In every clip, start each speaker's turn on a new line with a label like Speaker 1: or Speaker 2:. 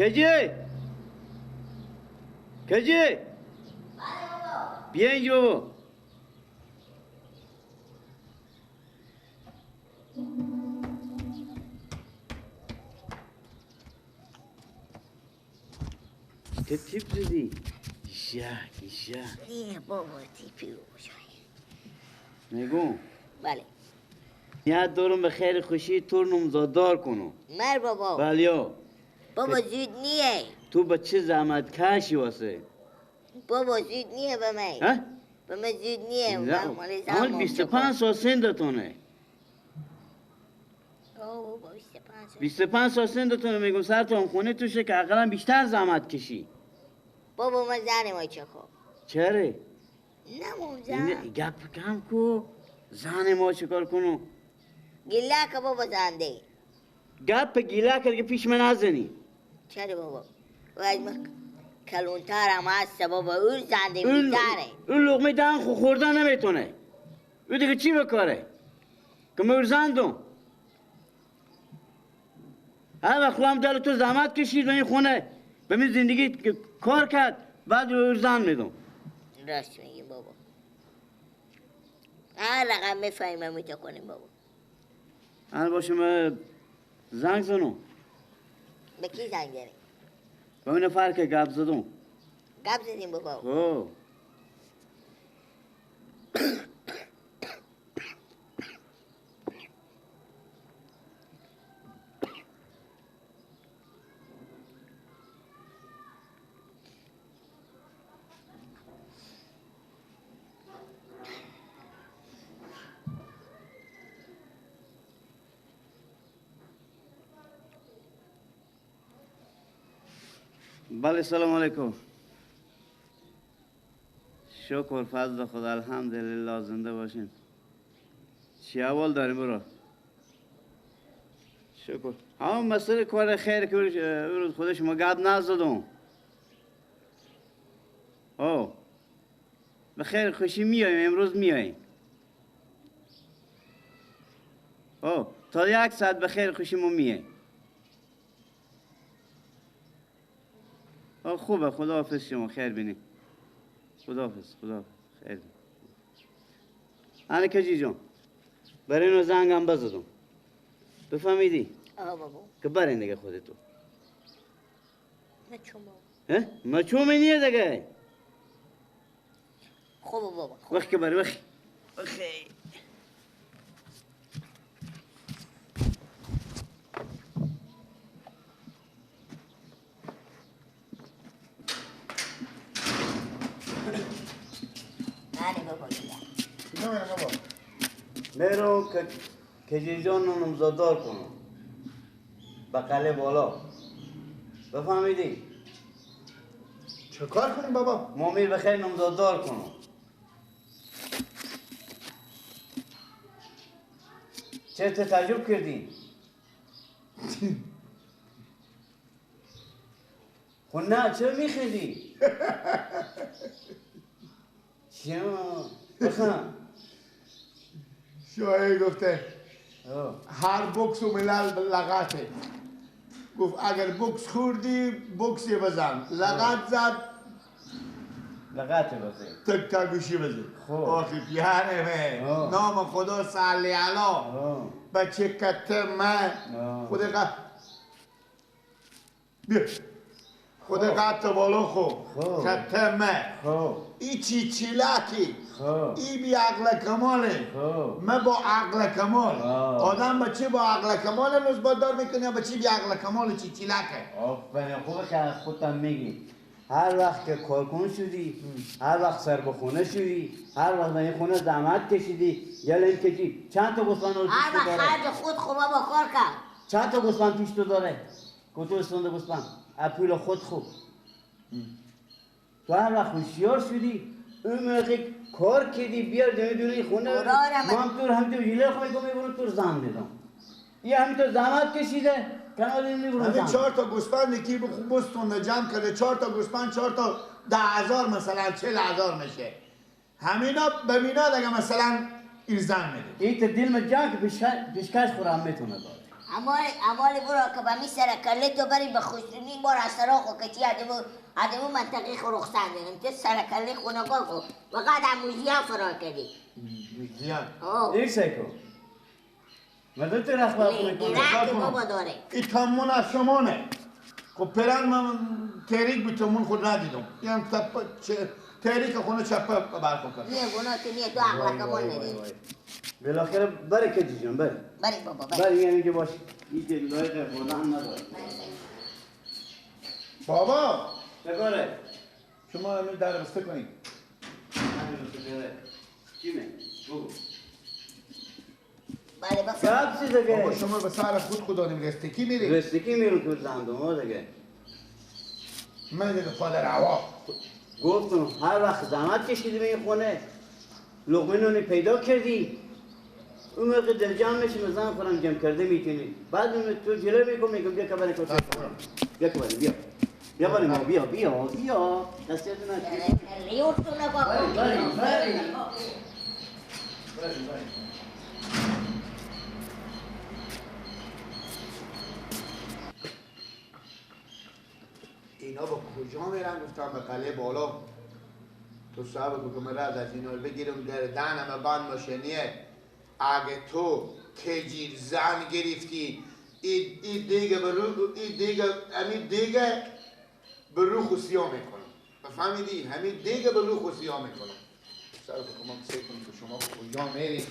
Speaker 1: کجی؟ کجی؟
Speaker 2: بله بابا.
Speaker 1: بیا اینجا بابا. چه تیپ زدی؟ ایشه
Speaker 2: نه بابا تیپی باشای.
Speaker 1: میگم
Speaker 2: بله.
Speaker 1: نیت دارم به خیر خوشی تو نامزاددار کنم.
Speaker 2: مر بابا.
Speaker 1: بله
Speaker 2: بابا زود نیه.
Speaker 1: تو به چه زحمت کشی واسه؟
Speaker 2: بابا زود نیه به من.
Speaker 1: ها؟
Speaker 2: به من زود نیه.
Speaker 1: مال 25 سال سندتونه.
Speaker 2: اوه بابا 25 سال.
Speaker 1: 25 سال سندتونه میگم سرتون خونه توشه که اقلا بیشتر زحمت کشی.
Speaker 2: بابا من زن ما چه خوب.
Speaker 1: چرا؟
Speaker 2: نه زن.
Speaker 1: گپ کم کو. زن ما چیکار کنم؟
Speaker 2: گیله که بابا زنده.
Speaker 1: گپ گیله که پیش من نزنی.
Speaker 2: چرا بابا؟ و از من کلونتر هم هست بابا، اون زنده بیتره.
Speaker 1: اون لقمه دهن خوردن نمیتونه. او دیگه چی بکاره؟ که من زندم. هر وقت خودم دل تو زحمت کشید به این خونه، به این زندگی کار کرد، بعد او زن میدم.
Speaker 2: راست میگی بابا. هر رقم میفهمم میتو کنیم بابا.
Speaker 1: الان باشه من زنگ زنم.
Speaker 2: به کی زنگ زنی؟
Speaker 1: به اون نفر که گپ زدم.
Speaker 2: گپ زدیم بابا؟
Speaker 1: خب. بله سلام علیکم. شکر فضل خدا الحمدلله زنده باشین. چی اول داریم برو؟ شکر. همون مسئله کار خیر که روز خود شما گپ نزدم. او به خیر خوشی میایم امروز میایم. او تا یک ساعت به خیر خوشی ما میایم. خوبه خداحافظ شما خیر بینی. خداحافظ خداحافظ خیر بینی. آنه کجی جان برای اینو زنگم بزدم بفهمیدی؟
Speaker 2: آه بابا
Speaker 1: که برین دیگه خودتو.
Speaker 2: مچوم بابا.
Speaker 1: مچوم نیه دیگه.
Speaker 2: خوبه بابا.
Speaker 1: وقت که بری وقت وقت. میرم که کجی جان نامزاددار کنم به قلعه بالا. بفهمیدی؟
Speaker 3: چه کار کنیم بابا؟
Speaker 1: ما میر بخیر نامزاددار کنم. چه تعجب کردی؟ خب نه چرا میخندی؟ چرا؟ بخند.
Speaker 3: شاعر گفته هر بکس و ملل لغته. گفت اگر بکس خوردی بکسی بزن، لغت زد
Speaker 1: لغت بزن،
Speaker 3: تک تا گوشی بزن. آخی پیانه نام خدا صلی علی بچه کته من خود قط بیا خود قط بالا خو کته من ای چی چیلکی ای بی عقل کماله. من با عقل کمال آدم بچه با عقل کمال نسبت دار میکنه بچه بی عقل کمال چی چیلکه.
Speaker 1: آفرین خوبه که خودم میگی. هر وقت که کارکن شدی، هر وقت سر به خونه شدی، هر وقت به این خونه زحمت کشیدی، یالا این کشی چند تا گوسفند پیش تو داره؟
Speaker 2: هر وقت خرج خود خوبه با کار کرد.
Speaker 1: چند تا گوسفند پیش تو داره؟ کتو استونده گوسفند از پول خود خوب. تو هر وقت هوشیار شدی اون موقع کار کردی بیار دونه دونه خونه ما هم تو همینطور هیله خواهی کنم میبرم تو زن میدم. یه همینطور زحمت کشیده کنار این میبرم زن.
Speaker 3: همین 4 تا گوسفند یکی خوب بستونده جمع کرده 4 تا گوسفند 4 تا 10,000 مثلا 40,000 میشه. همینا به مینا دیگه مثلا این زن میده.
Speaker 1: این تا دل من جمع که پیشکش خورم میتونه داره.
Speaker 2: امال برو که به می سر کله تو بری به خوشونی بار از سراخ و کچی ادمو منطقه خو رخصت دارم تو سر کله خونه کو و قد موزیان فرار کردی.
Speaker 3: موزیان؟
Speaker 1: این سیکو مردم تو رخ برخونه
Speaker 2: کنه بابا داره.
Speaker 3: این تمون از شمانه. خب پرن من تحریک بیتمون خود ندیدم. این تحریک خونه چپه برخو کرد.
Speaker 2: نه گناه تو نیه تو عقل کمال نداری.
Speaker 1: بالاخره بره کجی جان بره.
Speaker 2: بره بابا بره.
Speaker 1: بره یعنی که باش این که لایق خوردن هم نداره.
Speaker 3: بابا
Speaker 1: چه
Speaker 3: شما امروز در بسته کنید.
Speaker 1: چیمه؟ بگو.
Speaker 2: بله بفرمایید.
Speaker 3: بابا شما به سر خود خدا نیم رستکی میری.
Speaker 1: رستکی میرم تو زندون ها دیگه.
Speaker 3: من دیگه فادر هوا.
Speaker 1: گفتم هر وقت زحمت کشیدی به این خونه لقمه نونی پیدا کردی اون موقع دل جمع میشی زن خودم جمع کرده میتونی. بعد اون تو جلو میکنم میگم بیا کبره کن. بیا کبره بیا. بیا باری ما بیا بیا بیا دستتون نشه.
Speaker 2: لیوتون بابا.
Speaker 1: باری باری. باری باری.
Speaker 3: اینا با کجا میرن؟ گفتم به قلعه بالا. تو صاحب که من از اینا بگیرم در دهنم بند باشه نیه. اگه تو کجیر زن گرفتی ای دیگه به رو ای دیگه همین دیگه به رو خسیا میکنم. بفهمیدی؟ همین دیگه به رو خسیا میکنم. سر که ما سعی کنیم که شما کجا میرید.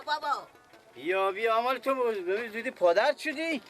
Speaker 2: بابا
Speaker 1: بیا بیا عمال تو ببین زودی پادرد شدی؟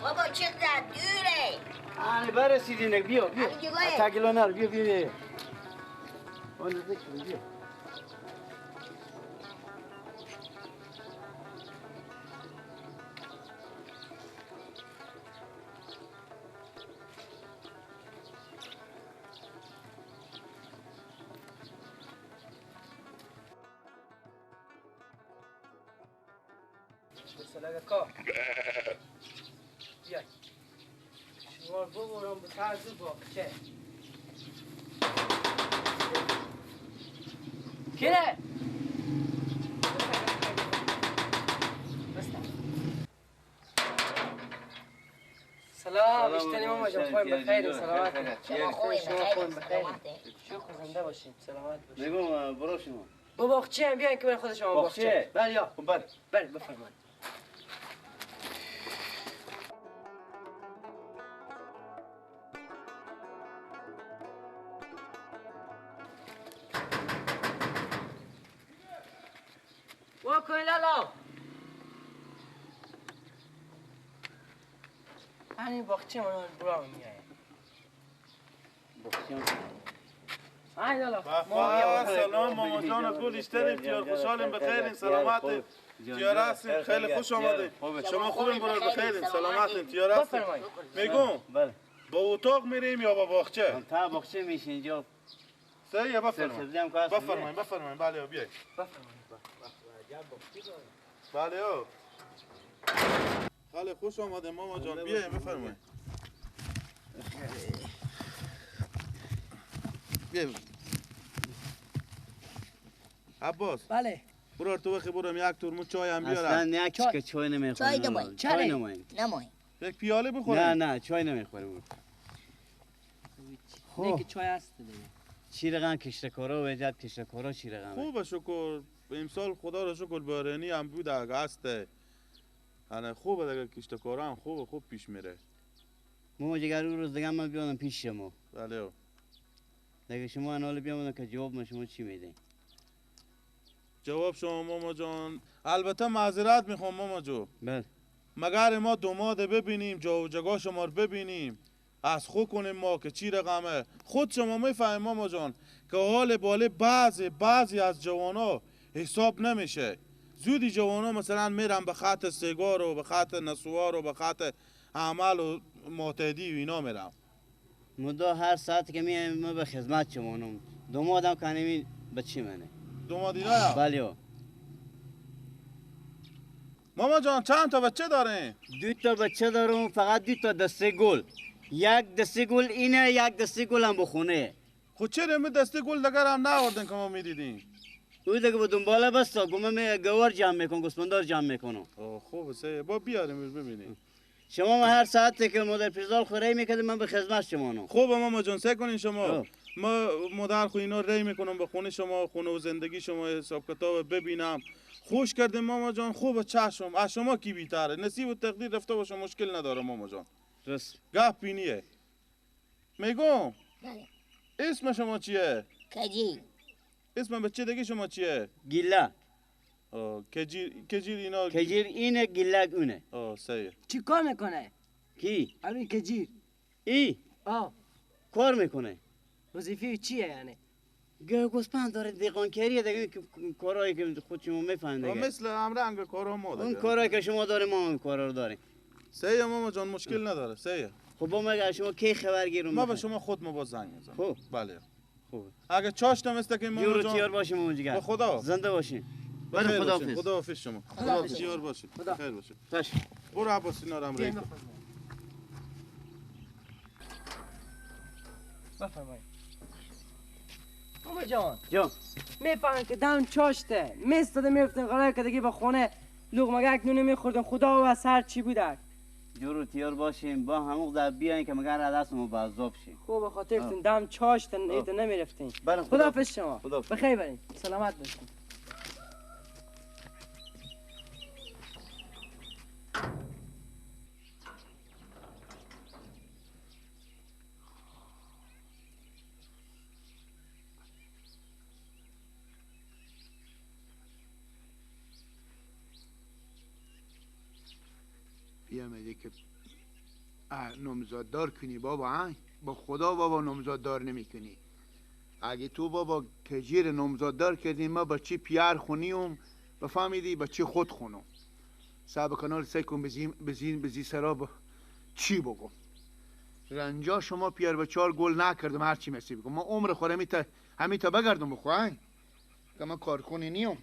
Speaker 2: بابا چقدر دوره.
Speaker 1: آنی برسیدی بیا بیا. تاگلونر بیا بیا. اون بیا.
Speaker 4: کیه؟ سلام اشتنی ماما جان خوبین بخیر سلامت
Speaker 2: شما خوبین بخیر
Speaker 4: شکر زنده باشین سلامت باشین.
Speaker 1: میگم برو شما
Speaker 4: با باغچه هم بیاین که من خود شما باغچه. بله یا
Speaker 1: بله
Speaker 4: بله بفرمایید. نگاه کنی لالا. همین باغچه من برام میاد.
Speaker 1: باغچه
Speaker 5: سلام ماما جان گل اشتریم تیار خوشحالیم بخیرین سلامتین تیار هستیم خیلی خوش آمدین شما خوبین برای بخیرین سلامتین تیار هستیم میگم با اتاق میریم یا با باغچه؟
Speaker 1: تا باغچه میشه اینجا
Speaker 5: سریع بفرمایید بفرمایید بفرمایید بله بیایید
Speaker 4: بفرمایید
Speaker 5: بله خیلی خوش آمدین ماما جان بیایید بفرمایید بیایید عباس
Speaker 4: بله
Speaker 5: برو تو بخی برم یک ترمز چای هم بیارم
Speaker 1: اصلا یک که چای نمیخورم
Speaker 2: چای نمای
Speaker 1: چای نمای
Speaker 2: نمای
Speaker 5: یک پیاله بخوریم
Speaker 1: نه نه چای نمیخوریم
Speaker 4: خب که چای هست دیگه
Speaker 1: چی رقم کشتکارا و ایجاد کشتکارا چی رقم
Speaker 5: خوبه شکر امسال خدا رو شکر بارانی هم بود اگه هست یعنی خوبه دیگه کشتکارا هم خوبه خوب پیش میره
Speaker 1: ماما جگر اون روز دیگه من بیادم پیش شما
Speaker 5: بله
Speaker 1: دیگه شما انال بیامدم که جواب ما شما چی میدین
Speaker 5: جواب شما ماما جان البته معذرت میخوام ماما جو
Speaker 1: بله
Speaker 5: مگر ما دوماده ببینیم جا و جگا شما رو ببینیم از خو کنیم ما که چی رقمه خود شما میفهمیم ماما جان که حال باله بعضی از جوانا حساب نمیشه زودی جوانا مثلا میرن به خط سیگار و به خط نسوار و به خط عمل و معتادی و اینا میرن
Speaker 1: مدا هر ساعت که میایم ما به خدمت شما دومادم کنیم به چی منه
Speaker 5: دوماد اینا
Speaker 1: بله
Speaker 5: ماما جان چند تا بچه دارین؟
Speaker 1: دو تا بچه دارم فقط دو تا دسته گل یک دسته گل اینه یک دسته گل هم بخونه
Speaker 5: خب چرا می دسته گل دیگر هم نآوردن که ما میدیدیم؟
Speaker 1: او دیگه به دنباله بس تا گمه گوار جمع میکن گوسفندار جمع میکنم
Speaker 5: خوب سه با بیاریم ببینیم
Speaker 1: شما هر ساعتی که مادر پیرزال خوری میکردیم من به خدمت شما نم
Speaker 5: خوب ماما جان سه کنین شما ما مادر خو اینا ری میکنم به خونه شما خونه و زندگی شما حساب کتاب ببینم خوش کردیم ماما جان خوب چشم از شما کی بیتره نصیب و تقدیر رفته باشه مشکل نداره ماما جان
Speaker 1: درست
Speaker 5: گپ بینیه میگم
Speaker 2: بله
Speaker 5: اسم شما چیه؟
Speaker 2: کجیر
Speaker 5: اسم بچه دیگه شما چیه؟
Speaker 1: گیله
Speaker 5: کجیر اینا
Speaker 1: کجیر اینه گیله اونه
Speaker 5: صحیح
Speaker 4: چی کار میکنه؟
Speaker 1: کی؟
Speaker 4: همین کجیر
Speaker 1: ای؟ کار میکنه
Speaker 4: وظیفه چیه یعنی؟
Speaker 1: گوسفند داره دیقانکاریه دیگه کارهایی که خود شما میفهمید دیگه
Speaker 5: مثل همرنگ کارا ما دیگه
Speaker 1: اون کارهایی که شما داره ما هم کارا رو داریم
Speaker 5: صحیح ماما جان مشکل نداره صحیح
Speaker 1: خب با مگر شما کی خبر گیرم
Speaker 5: ما به شما خود ما باز زنگ میزنم
Speaker 1: خوب
Speaker 5: بله
Speaker 1: خوب
Speaker 5: اگه چاشت مثل که ماما جان
Speaker 1: تیار باشیم ماما جگر
Speaker 5: به خدا
Speaker 1: زنده باشین بله خداحافظ
Speaker 5: خداحافظ شما خداحافظ تیار باشید خیر باشید برو عباس اینا رو هم ری
Speaker 4: بفرمایید ماما جان
Speaker 1: جان
Speaker 4: میفهمم که دم چاشته میستاده میرفتن قرار که دیگه به خونه لقمه نون میخوردم خدا و از هر چی بودک
Speaker 1: جور تیار باشیم با همون در بیاین که مگر دست ما بعذاب شیم
Speaker 4: خوب خاطرتون دم چاشتن ایت نمیرفتین
Speaker 1: بله
Speaker 4: خداحافظ شما بخیر برین سلامت باشین
Speaker 3: بیامده که نامزاد دار کنی بابا با خدا بابا نامزاد دار نمی کنی اگه تو بابا کجیر نامزاد دار کردی ما با چی پیار خونیم بفهمیدی با چی خود خونم صاحب کانال سعی کن بزین بزی سرا با چی بگم رنجا شما پیار با چهار گل نکردم هر چی مسی بگم ما عمر خورم همین تا بگردم بخواه که من کارخونی نیم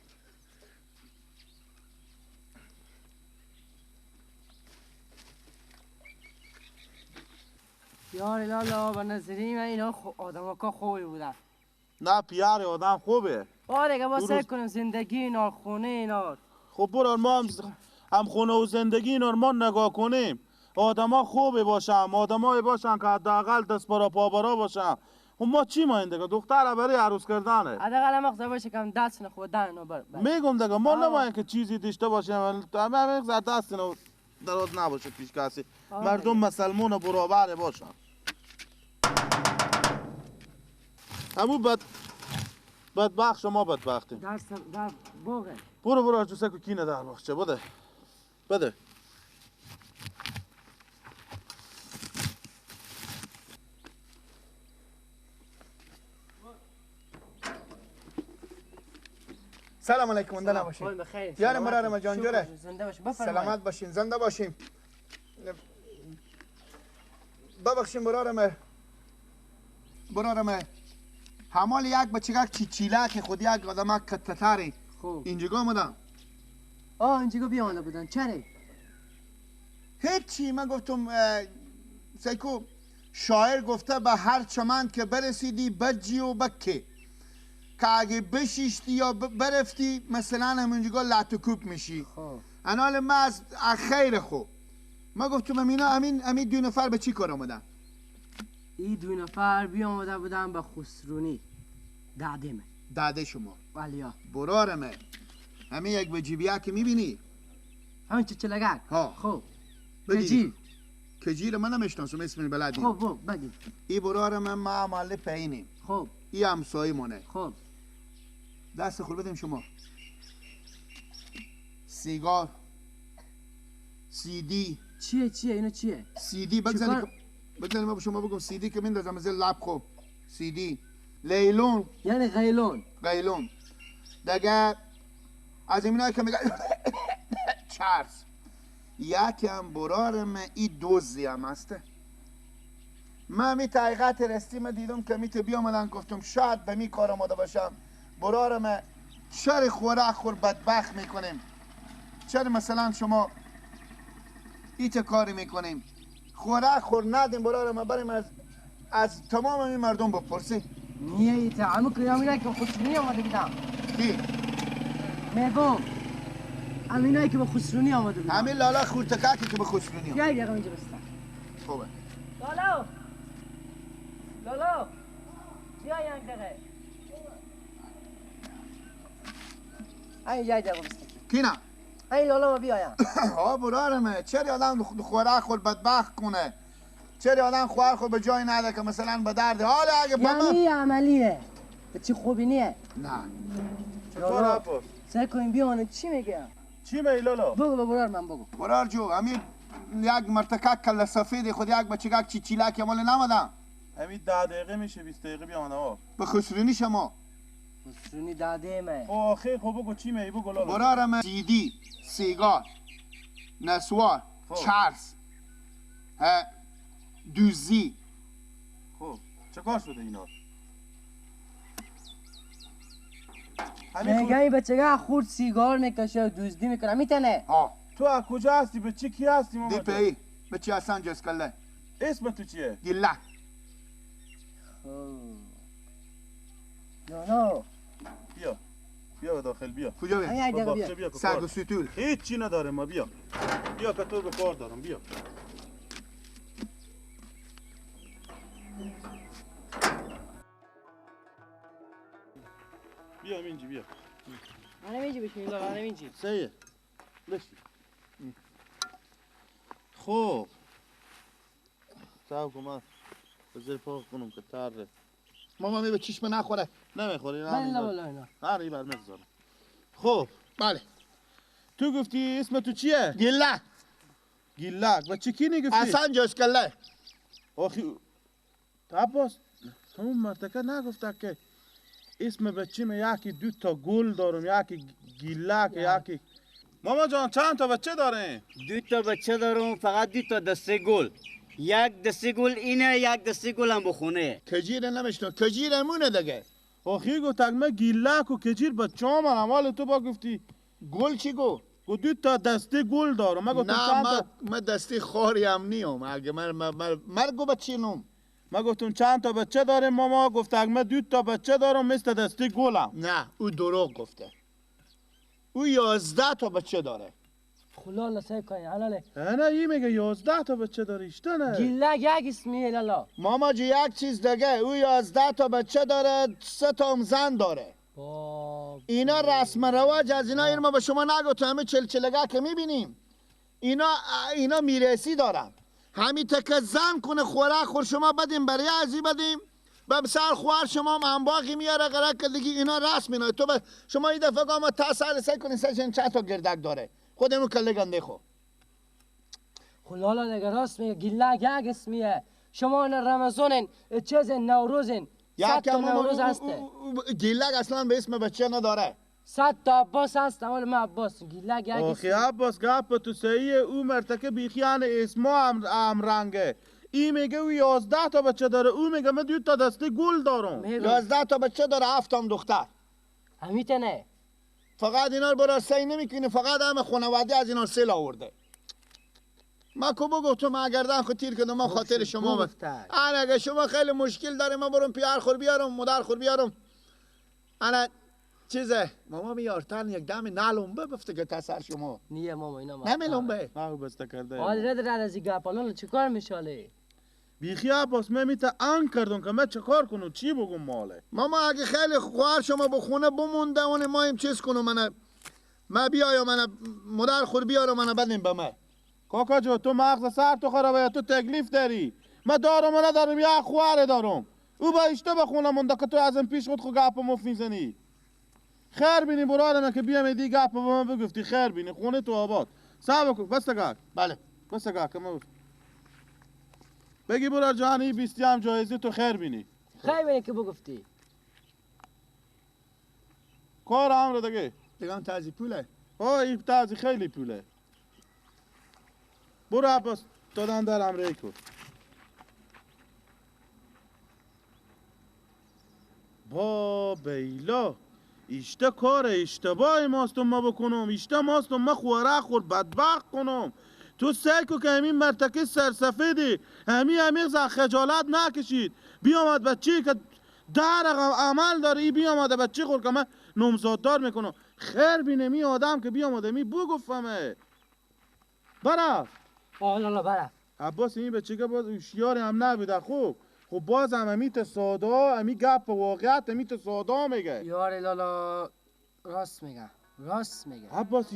Speaker 4: یار لالا با نظری من اینا آدم ها خوبی بودن
Speaker 5: نه پیار آدم خوبه
Speaker 4: آره دیگه با سعی کنیم زندگی اینا خونه اینا
Speaker 5: خب برو ما هم خونه و زندگی اینا ما نگاه کنیم آدما خوبه باشن آدمای باشن که حداقل دست برا پا برا باشن خب ما چی ما این دیگه دختر برای عروس کردنه
Speaker 4: حداقل مغز باشه کم دست نه خود دهن بر
Speaker 5: میگم دیگه ما نماین که چیزی داشته باشیم همه دست نه دراز نباشه پیش کسی مردم مسلمان برابر باشن همون بدبخت شما بدبختیم.
Speaker 4: در باغه.
Speaker 5: برو برو جو سکو کینه در باغچه بده. بده.
Speaker 3: سلام علیکم زنده باشین. یار مرارم جان جوره.
Speaker 4: زنده باشین.
Speaker 3: سلامت باشین زنده باشین. ببخشین برارم. برارم همال یک بچگک چیچیلک خود یک آدمک کتتری.
Speaker 4: خوب
Speaker 3: اینجا آمدم.
Speaker 4: آه اینجا بیامده بودن. چرا؟
Speaker 3: هیچی من گفتم سیکو شاعر گفته به هر چمن که برسیدی بجی و بکه که اگه بشیشتی یا برفتی مثلا همینجا لط و کوب میشی. انال من از خیر خو ما گفتم اینا امین دو نفر به چی کار آمدن؟
Speaker 4: این دو نفر بیامده بودن به خسرونی دعده من.
Speaker 3: دعده شما؟
Speaker 4: بله.
Speaker 3: برارمه همین یک به جیبیه که میبینی؟
Speaker 4: همین چلگک؟
Speaker 3: ها.
Speaker 4: خب کجیر؟
Speaker 3: کجیر من نمیشناسم اسم بلدیم.
Speaker 4: خب خب بگی.
Speaker 3: ای برارمه ما عمال پایینیم.
Speaker 4: خب
Speaker 3: ای همسایه مونه.
Speaker 4: خب
Speaker 3: دست خور بدیم شما. سیگار، سی دی.
Speaker 4: چیه چیه اینو چیه؟
Speaker 3: سی دی بگذارید بگذارید من به شما بگم سی دی که میندازم از لب. خب سی دی لیلون
Speaker 4: یعنی غیلون.
Speaker 3: غیلون دیگه از اینایی که میگن چرس. یکی هم برارم ای دوزی هم هسته. من می تحقیقات رستی من دیدم که میت بیامدن گفتم شاید به می کار آماده باشم. برارم چرا خوره خور بدبخت میکنیم؟ چرا مثلا شما ایت کاری میکنیم؟ خوره خور ندیم برارم بریم از تمام این مردم بپرسیم.
Speaker 4: نیه ایت عمو که امینایی که خسرونی آمده بودم.
Speaker 3: کی؟
Speaker 4: میگم امینایی که به خسرونی آمده بودم.
Speaker 3: همین لالا خورتککی که به خسرونی آمده.
Speaker 4: یک دقیقه اینجا بستم.
Speaker 3: خوبه.
Speaker 4: لالا لالا بیا یک دقیقه. این یک دقیقه بستم.
Speaker 3: کی نه؟
Speaker 4: این لالا ما بیایم.
Speaker 3: ها برارمه چرا آدم خوره خور بدبخت کنه؟ چرا آدم خوار خود به جای نده که مثلا به درد حالا اگه با
Speaker 4: یعنی عملیه به چی خوبی نیه؟
Speaker 3: نه
Speaker 5: چطور عباس؟
Speaker 4: سر کنیم بیانه چی میگه؟
Speaker 5: چی میگی لالا؟
Speaker 4: بگو به برار من بگو.
Speaker 3: برار جو همین یک مرتکک کله سفید خود یک بچگک چیچیلک مال نمدم.
Speaker 5: همین 10 دقیقه میشه 20 دقیقه بیامنه ها.
Speaker 3: به خسرونی شما.
Speaker 4: خسرونی داده من.
Speaker 5: آخه خب بگو چی میگی بگو لالا.
Speaker 3: برارم سی دی، سیگار، نسوار، چرس، دوزی.
Speaker 5: خب چه کار شده اینا؟
Speaker 4: میگه این بچگه خورد سیگار میکشه و دزدی میکنه میتنه.
Speaker 3: ها
Speaker 5: تو از کجا هستی؟ به چی کی هستی ماما؟
Speaker 3: دی پی به چی هستن جسکله.
Speaker 5: اسم تو چیه؟
Speaker 3: گیله.
Speaker 4: نه نه
Speaker 5: بیا بیا به داخل بیا.
Speaker 3: کجا بیا؟
Speaker 5: بیا
Speaker 3: سگ و سوتول
Speaker 5: هیچ چی نداره ما. بیا بیا که تو به کار دارم. بیا بیا اینجا بیا.
Speaker 4: منم اینجا بشین لالا، منم اینجا.
Speaker 5: سیه بشین. خب صبر کن من بذار پاک کنم که تره.
Speaker 3: ماما می به چشم نخوره.
Speaker 5: نمیخوره.
Speaker 4: نه نه نه
Speaker 5: نه این بر میذارم. خب
Speaker 3: بله
Speaker 5: تو گفتی اسم تو چیه؟
Speaker 3: گیله.
Speaker 5: گیلک و چی کی نگفتی؟
Speaker 3: اصلا جسکله.
Speaker 5: آخی عباس همون مرتکه نگفته که اسم بچه من یکی دو تا گل دارم، یکی گیلک، یکی. ماما جان چند تا بچه داره؟
Speaker 1: دو تا بچه دارم، فقط دو تا دسته گل. یک دسته گل اینه، یک دسته گل هم بخونه.
Speaker 3: کجیر نمیشنو، کجیر مونه دیگه.
Speaker 5: آخی گفت من گیلک و کجیر بچه من مال تو با گفتی.
Speaker 3: گل چی گو؟
Speaker 5: گو دو تا دسته گل دارم. من گفتم چند تا؟
Speaker 3: من دسته خاری هم نیم. اگه من من گو بچه نم.
Speaker 5: من گفتم چند تا بچه داره ماما؟ گفت من دو تا بچه دارم مثل دسته گلم.
Speaker 3: نه او دروغ گفته. او 11 تا بچه داره.
Speaker 4: خلا لا سعی کنی حلاله.
Speaker 5: نه این میگه 11 تا بچه داره اشته نه.
Speaker 4: گیلک یک اسمیه لالا.
Speaker 3: ماما جی یک چیز دیگه، او 11 تا بچه داره، 3 تا هم زن داره. اینا رسم رواج از اینا ما به شما نگفتم، همه چلچلگه که میبینیم اینا میرسی دارن. همین تک زن کنه خوره خور شما بدیم برای ازی بدیم. به سر خوار شما هم انباقی میاره قرار که دیگه اینا رسم اینا تو شما این دفعه که ما تا سر سعی کنین سر چند تا گردک داره خودمون کله گنده خو.
Speaker 4: خب لالا دیگه راست میگه گیلک یک اسمیه. شما نه رمضانین چیز نوروزین صد تا نوروز هسته.
Speaker 3: گیلک اصلا به اسم بچه نداره.
Speaker 4: 100 تا عباس هست اول ما عباس گیلک یک
Speaker 5: آخی عباس گپ تو صحیحه. او مرتکه بیخیان اسما هم رنگه. ای میگه او 11 تا بچه داره، او میگه من 2 تا دسته گل دارم.
Speaker 3: 11 تا بچه داره 7 تا دختر.
Speaker 4: همیتنه
Speaker 3: فقط اینا رو برای سعی نمیکنه، فقط همه خانواده از اینا سیل آورده. ما کو بگفتم اگردن خود تیر کردم ما خاطر شما بود. انا اگه شما خیلی مشکل داره ما برم پیار خور بیارم مادر خور بیارم. انا چیزه ماما میارتن یک دم نلومبه بفته که تسر شما.
Speaker 4: نیه ماما اینا
Speaker 3: نمیلومبه.
Speaker 5: ما بسته کرده.
Speaker 4: آره رد رد از این گپالا چیکار میشاله؟
Speaker 5: بیخی عباس من میته ان کردم که من چیکار کنم چی بگم ماله.
Speaker 3: ماما اگه خیلی خواهر شما به خونه بمونده اون ما هم چیز کنم من ما بیایم من مادر خور بیارم من بدیم به من.
Speaker 5: کاکا جو تو مغز سر تو خرابه تو تکلیف داری. من دارم و ندارم یا خواهر دارم. او با اشته به خونه مونده که تو از این پیش خود خو گپ مفت میزنی. خیر بینی برادر که بیام دی گپ به من بگفتی خیر بینی خونه تو آباد. صبر کن بس گک.
Speaker 3: بله.
Speaker 5: بس گک ما بگی برادر جان این 20 هم جایزه تو خیر بینی.
Speaker 4: خیر بینی که بگفتی.
Speaker 5: کار هم رو دیگه.
Speaker 3: دیگه هم تازی پوله.
Speaker 5: آه این تازی خیلی پوله. برو عباس دادن در امره کن. با بیلا ایشته کار اشتباه ماست ما بکنم ایشته ماست ما خواره خور بدبخت کنم. تو سعی کن که همین مرتکه سرسفیدی همین همیز خجالت نکشید بیامد بچه که در عمل داره ای بیامده بچه خور که من نمزاددار میکنم. خیر بینه می آدم که بیامده می بگفتمه برف.
Speaker 4: آه لالا برف.
Speaker 5: عباس این بچه که باز هوشیار هم نبوده. خوب خب باز هم همیت ساده همی گپ واقعیت همیت ساده میگه. یاره
Speaker 4: لالا راست میگه راست میگه.
Speaker 5: عباس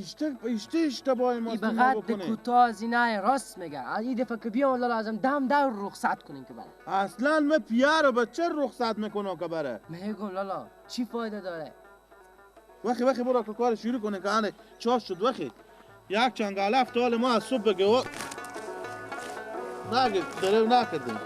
Speaker 5: ایشته اشتباه ماست ما بکنه.
Speaker 4: ای به کوتاه از اینه راست میگه. این دفعه که بیام لالا ازم دم در رخصت کنیم که بره.
Speaker 5: اصلا من پیه رو به چه رخصت میکنم که بره؟
Speaker 4: میگم لالا چی فایده داره؟
Speaker 5: وخی وخی برو که کار شروع کنه که انه چاش شد وخی. یک چنگال هفت ما از صبح بگه و نگه درو نکردیم.